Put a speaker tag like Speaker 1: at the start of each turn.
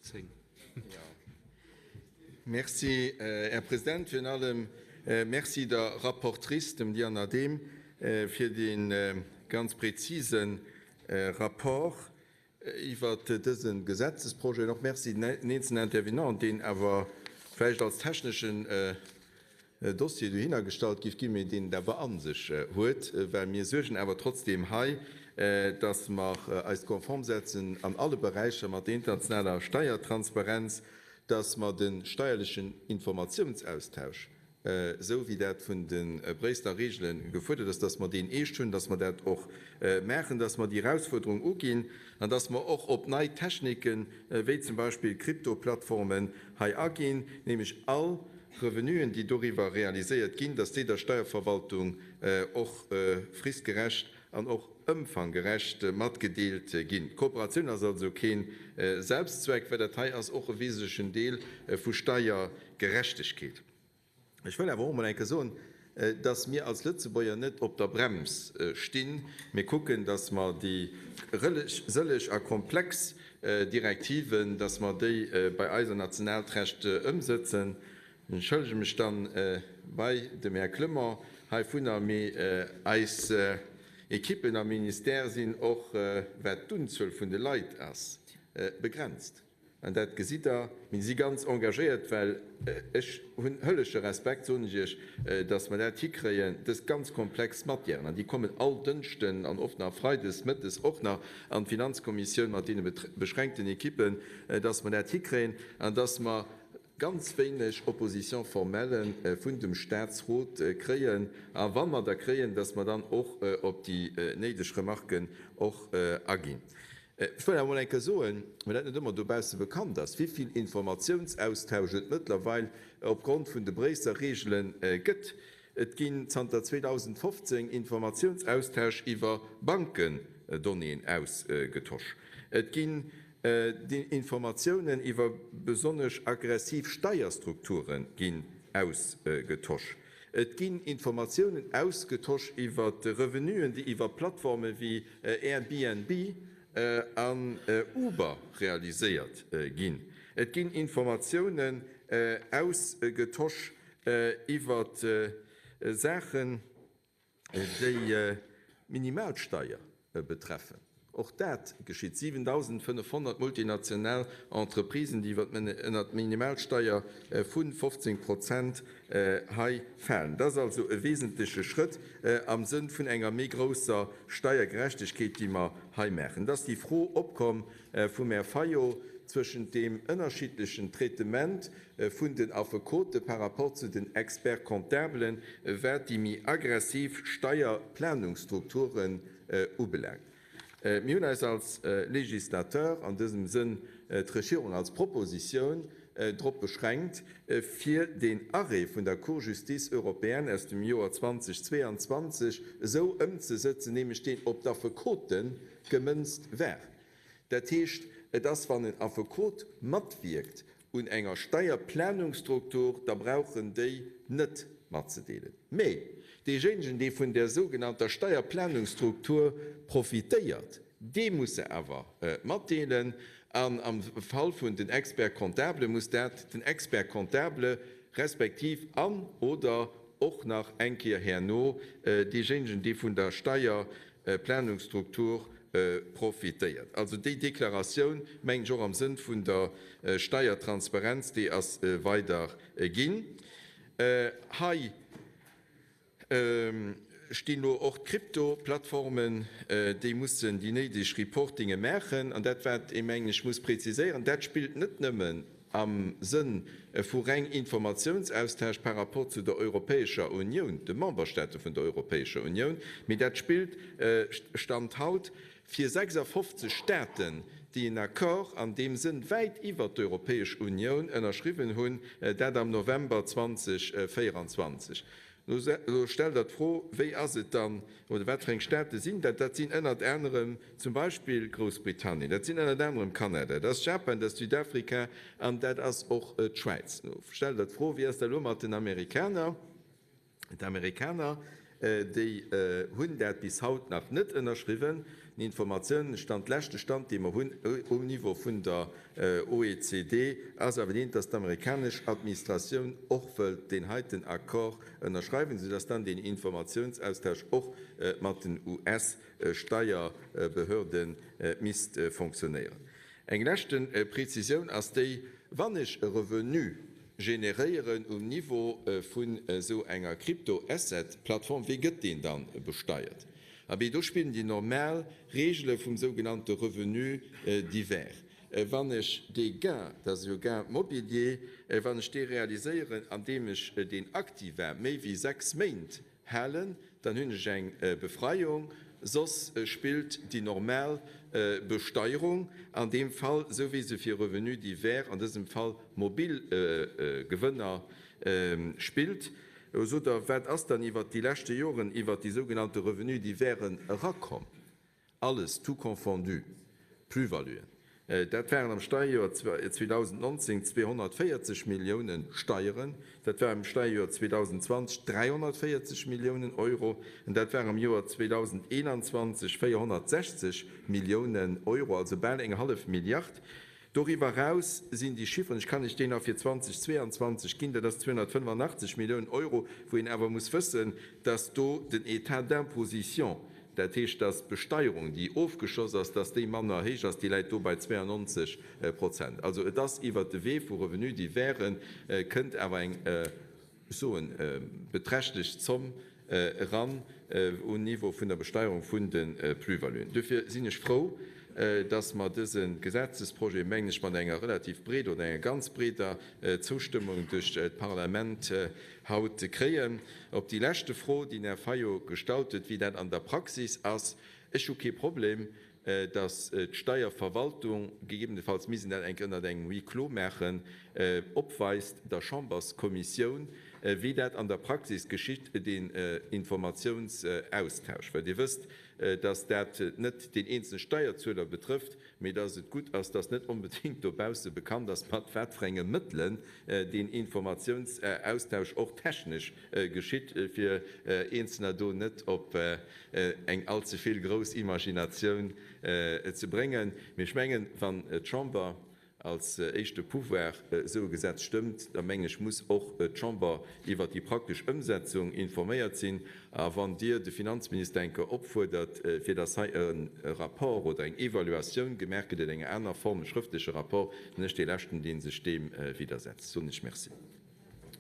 Speaker 1: 10.
Speaker 2: Merci, Här President. Virun allem Merci der Rapportrice, dem Diane Adehm, fir dee ganz prezise Rapport iwwert dëse Gesetzesprojet. An och Merci den eenzelnen Intervenanten, deen awer vläicht als techneschen Dossier dohinner gestallt giff ginn, mee deen et awer a sech huet, well mir suergen awer trotzdeem hei, dass mer eis konform setzen an alle Beräicher mat der internationaler Steiertransparenz, dass mer de steierlechen Informatiounsaustausch, esou wéi dat vun de Bréisseler Regele gefuerdert ass, dass mer deen eescht hunn, dass mer dat och maachen, dass mer déi Erausfuerderung uginn an dass mer och op nei Techniken, wéi zum Beispill Kryptoplattformen, hei aginn, nämlech all Revenuen, déi doriwwer realiséiert ginn, dass déi der Steierverwaltung och fristgerecht an och ëmfanggerecht matgedeelt ginn. D'Kooperatioun ass also kee Selbstzweck, well dat hei ass och e wesentlechen Deel vu Steiergerechtegkeet. Ech wëll awer och emol eng Kéier soen, dass mir als Lëtzebuerger net op der Brems stinn. Mir kucken, dass mer déi sëlleg a komplex Direktiven, dass mer déi bei eis an nationaalt Recht ëmsëtzen. Ech entschëllege mech dann bei dem Här Clement heivunner, mee eis Ekippen am Ministère sinn och, wat d'Unzuel vun de Leit ass, begrenzt. An dat gesitt Der. Mir si ganz engagéiert, well ech hunn hëllege Respekt, soen ech Iech, dass mer dat hikréien, dës ganz komplex Matièren, an déi kommen all Dënschden an oft nach freides mëttes och nach an d'Finanzkommissioun mat deene beschränkten Ekippen, dass mer dat hikréien an dass mer ganz wéineg Opposition formelle vun dem Statsrot kréien, a wa mer der kréien, dass mer dann och op déi néideg Remarken och aginn. Ech wëll awer emol eng Kéier soen, well dat net ëmmer dobausse bekannt ass, wéi vill Informatiounsaustausch et mëttlerweil opgrond vun de Bréisseler Regele gëtt. Et ginn zanter 2015 Informatiounsaustausch iwwer Bankendonnéeën ausgetosch. Et ginn Informatiounen iwwer besonnesch aggressiv Steierstrukture ginn ausgetosch. Et ginn Informatiounen ausgetosch iwwer Revenuen, déi iwwer Plattforme wéi Airbnb an Uber realiséiert ginn. Et ginn Informatiounen ausgetosch iwwer Saachen, déi d'Minimalsteier betreffen. Och dat geschitt. 7.500 multinational Entreprisen, déi iwwer ënnert d'Minimalsteier vu 15 Prozent hei falen. Dat ass also e wesentleche Schrëtt am Sënn vun enger méi grousser Steiergerechtegkeet, déi mer hei maachen. Et ass déi Fro opkomm vum Här Fayot zwëschent deem ënnerschiddlechen Traitement vun den Affekote par rapport zu den Expert-comptablen, wat déi méi aggressiv Steierplanungsstrukturen ubelaangt. Mir hunn eis als Législateur, an dësem Sënn d'Regierung als Propositioun, drop beschränkt, fir deen Arrêt vun der Cour Justice européenne aus dem Joer 2022 esou ëmzesëtzen, nämlech deen op d'Affekote gemënzt war. Dat heescht, et ass, wann en Affekot matwierkt un enger Steierplanungsstruktur, da brauch en déi net matzedeelen. Mä deejéinegen, dee vun där sougenannter Steierplanungsstruktur profitéiert, dee muss se awer matdeelen. An am Fall vun den Expert-comptable muss dat den Expert-comptable respektiv an oder och nach eng Kéier herno deejéinegen, dee vun der Steierplanungsstruktur profitéiert. Also déi Deklaratioun, mengen ech, och am Sënn vun der Steiertransparenz, déi ass weider ginn. Hei stinn elo och d'Krypto-Plattformen, déi mussen déi néideg Reportinge maachen. An dat, wat ee, mengen ech, muss präziséieren, dat spillt net nëmmen am Sënn vu reng Informatiounsaustausch par rapport zu der Europäescher Unioun, de Memberstaate vun der Europäescher Unioun, mee dat spillt Stand haut fir 56 Staaten, déi en Accord an deem Sënn wäit iwwert d'Europäesch Unioun ënnerschriwwen hunn, dat am November 2024. Elo stellt Der d'Fro, Wéi ass et dann, oder wat fir eng Staate sinn dat? Dat sinn ënnert anerem zum Beispill Groussbritannien, dat sinn ënnert anerem Kanada, dat ass Japan, dat ass Südafrika an dat ass och d'Schwäiz. Elo stellt Der d'Fro, Wéi ass dat elo mat den Amerikaner? D'Amerikaner, déi hunn dat bis haut nach net ënnerschriwwen. Informatiounen, Stand, leschte Stand, dee mer hunn um Niveau vun der OECD, ass awer deen, dass d'amerikanesch Administratioun och wëllt deen heiten Accord ënnerschreiwen, soudass dann deen Informatiounsaustausch och mat den US-Steierbehörde misst fonctionnéieren. Eng leschte Prezisioun ass déi, Wann ech e Revenu generéieren um Niveau vun esou enger Crypto-Asset-Plattform, wéi gëtt deen dann besteiert? Abee, do spillen déi normal Regele vum sougenannte Revenu divers. Wann ech dee Gain, dat ass jo Gain mobilier, wann ech dee realiséieren, andeem ech deen Aktiva méi wéi 6 Méint halen, dann hunn ech eng Befreiung, soss spillt déi normal Besteierung, an deem Fall esou wéi se fir Revenus divers, an dësem Fall mobil Gewënner, spillt. Elo sot Der, wat ass dann iwwert déi leschte Joren iwwert déi sougenannte Revenus diversen erakomm? Alles, tout confondu, Plus-valuen, dat waren am Steierjoer 2019 240 Milliounen Steieren, dat war am Steierjoer 2020 340 Milliounen Euro an dat war am Joer 2021 460 Milliounen Euro, also bal eng hallef Milliard. Doriwwer eraus sinn déi Chifferen, ech kann lech déi nach fir 2022 ginn, dat ass 285 Milliounen Euro, wou een awer muss wëssen, dass do den État d'imposition, dat heescht, dass d'Besteierung, déi ofgeschloss ass, dass déi manner héich ass, déi läit do bei 92 Prozent. Also et ass iwwert de Wee vu Revenus divers kënnt awer eng, ech soen, beträchtlech Zomm eran um Niveau vun der Besteierung vun de Plus-valuen. Duerfir sinn ech frou, dass mer dëse Gesetzesprojet, mengen ech, mat enger relativ breeder oder enger ganz breeder Zoustëmmung duerch d'Parlament haut kréien. Op déi leschte Fro, déi den Här Fayot gestallt huet, wéi dat an der Praxis ass, Ech hu kee Problem, dass d'Steierverwaltung, gegebenefalls misst een dat eng Kéier ënnert engem Huis clos maachen, opweist der Chamberskommissioun, wéi dat an der Praxis geschitt, deen Informatiounsaustausch. Well Dir wësst, dass dat net deen eenzelne Steierzueler betrëfft, mee dass et gutt ass, dass net onbedéngt dobausse bekannt ass, mat wat fir enge Mëttelen deen Informatiounsaustausch och technesch geschitt, fir Eenzelner do net op eng allze vill grouss Imaginatioun ze bréngen. Mee ech mengen, wann d'Chamber als éischte Pouvoir esou e Gesetz stëmmt, da mengen ech, muss och d'Chamber iwwert déi praktesch Ëmsetzung informéiert sinn. A wann Dir de Finanzminister eng Kéier opfuerdert, fir dass hei e Rapport oder eng Evaluatioun gemaach gëtt, oder enger aner Form, e schrëftleche Rapport, dann ech dee Leschten, dee sech deem widdersetzt. Soen ech Merci.